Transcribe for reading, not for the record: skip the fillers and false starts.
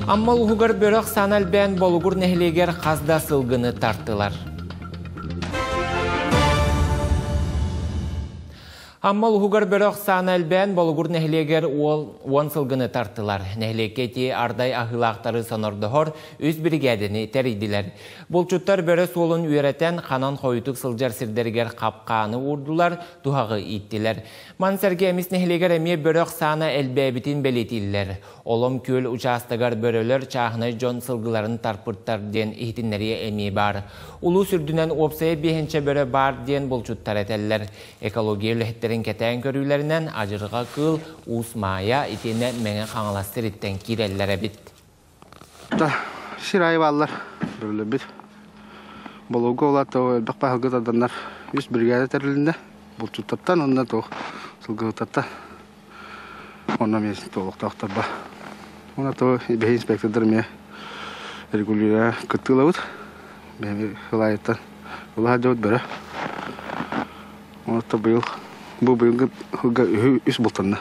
Амма улууһугар бөрөх саана элбээн Болугур нэһилиэгэр хас да сылгыны тартылар. Амма улууһугар бөрөх саана элбээн Болугур нэһилиэгэр уол уон сылгыны тартылар. Нэһилиэккэ ити ардай аһыылаахтары сонордоһор үс биригээдэни тэрийдилэр. Булчуттар бөрө суолун үөрэтэн, ханан хойутук сылдьар сирдэригэр хапкааны уурдулар, туһаҕы ииттилэр. Маны сэргэ Эмис нэһилиэгэр эмиэ бөрөх саана элбээбитин бэлиэтииллэр. Олом күөл учаастагар бөрөлөр чааһынай дьон сылгыларын тарпыттар диэн иһитиннэриэ эмиэ баар. Улуус үрдүнэн уопсайа биэһинчэ бөрө баар диэн булчуттар этэллэр. Экология үлэһиттэрин кэтээн көрүүлэринэн адьырҕа кыыл Уус Маайа итиэннэ Мэҥэ Хаҥалас сириттэн киирэллэр эбит. Сир аайы бааллар бөрөлөрбүт. Болугу улаатта элбэх баһылгы тарданнар үс бригада тэрилиннэ. Булчуттартан уонна туох сылгыһыттартан Онно эмиэ олохтоохтор ба. Уонна то биһи инспектордар эмиэ регулируя кыттыылабыт. Биһиги сыл улахан дьабыт бөрө. Онно быйыл бу быйылгы сылга үһү үс бултанна.